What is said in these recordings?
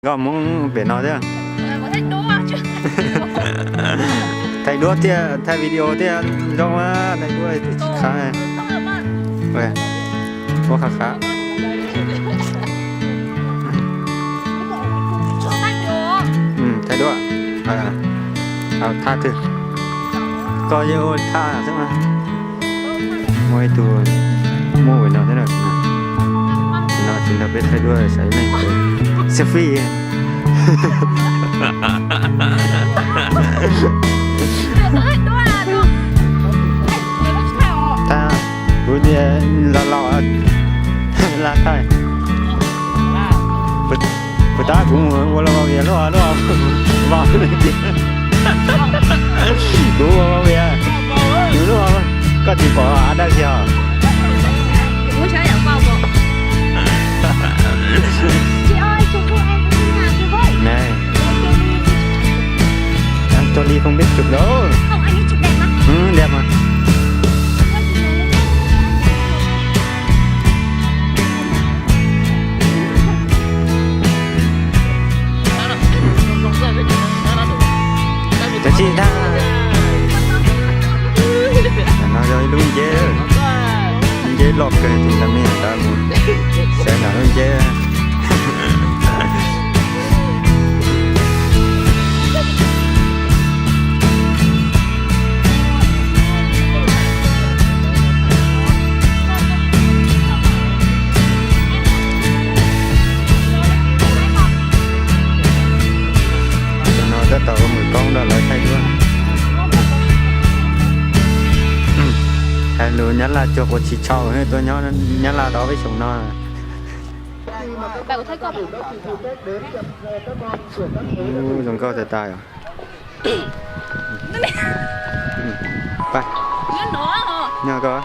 Nkauj Hmoob pem no thiab. Thaij duab thiab thaij video thiab zoo, thaij duab tsis qab. Ua qhov qab. Thaij duab. Thaj twg? Koj yeej ua thaj xwb mas. Muaj ib tug muaj ua no thiab na. No tsis nrog peb thaij duab, xav ib leeg selfie. Thaj, kuv los laus, laj thaij. Puas tab kuv mus ua laj vias luaj luaj, vau, kuv ua vias, nws luaj, koj tsis pom dab tsi os. Này, ăn cho Ly không biết chụp đâu. Không, anh ấy chụp đẹp mà. Ừ, đẹp mà. Cov tsis tag. No yog ib lub nceb, nceb loj kawg, tus ntawd me ntawd mus sawv nram lub nceb. Tam no tab tom ua mus koob rau lawv thaij duab. Hais lus Nyab Laj cuag quav tsis tshau, tuaj nyob Nyab Laj tau peb xyoos no. Zoo nkauj tas tas yom. Nyob koj.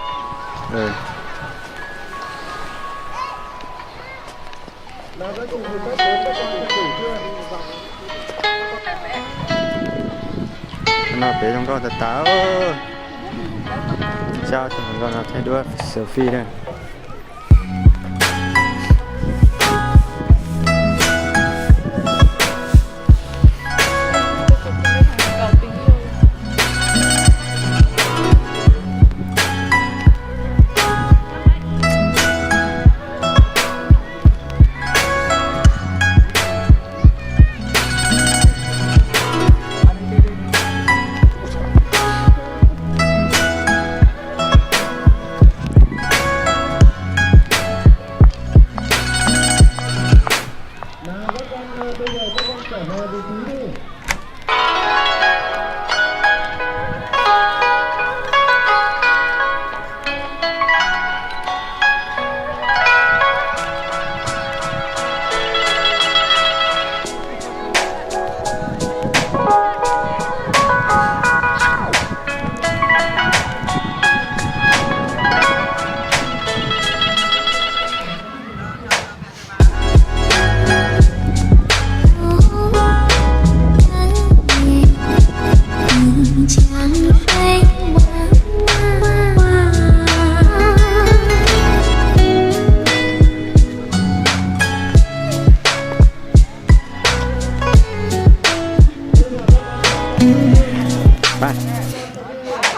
No pem zoo nkauj tas tas. Sab zoo nkauj no thaij duab selfie na.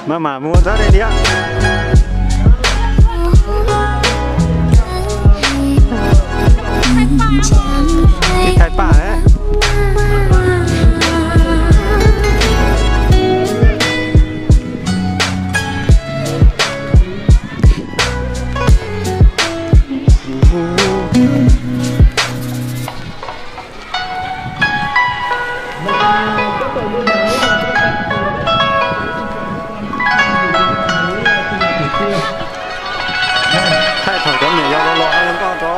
Maj mam mus txog li thiab. Ib thaij paj. Thaij thaum cov niam yau los los zoo nkauj tso.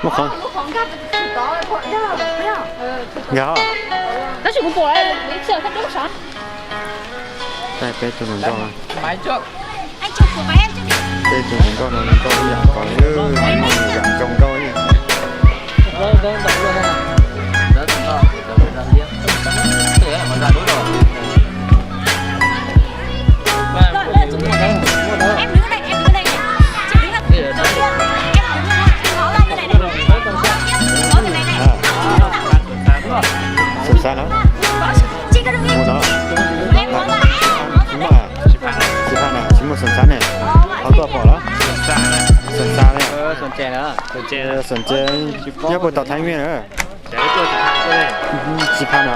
Muaj qhov nkag. Tab sis kuv pom ib txhia thab dub sav. Peb tus hluas nkauj, peb tus hluas nkauj no nkauj ib yam ko, yam zoo nkauj ib yam. Xoom xav na? Mus no. Tsis muaj, tsis muaj na, tsis muaj xoom xav ne. Qhov koj pom los? Xoom xav ne. Xoom tsev, nyob puas tau Thaib Meej na? Tsis phaj na.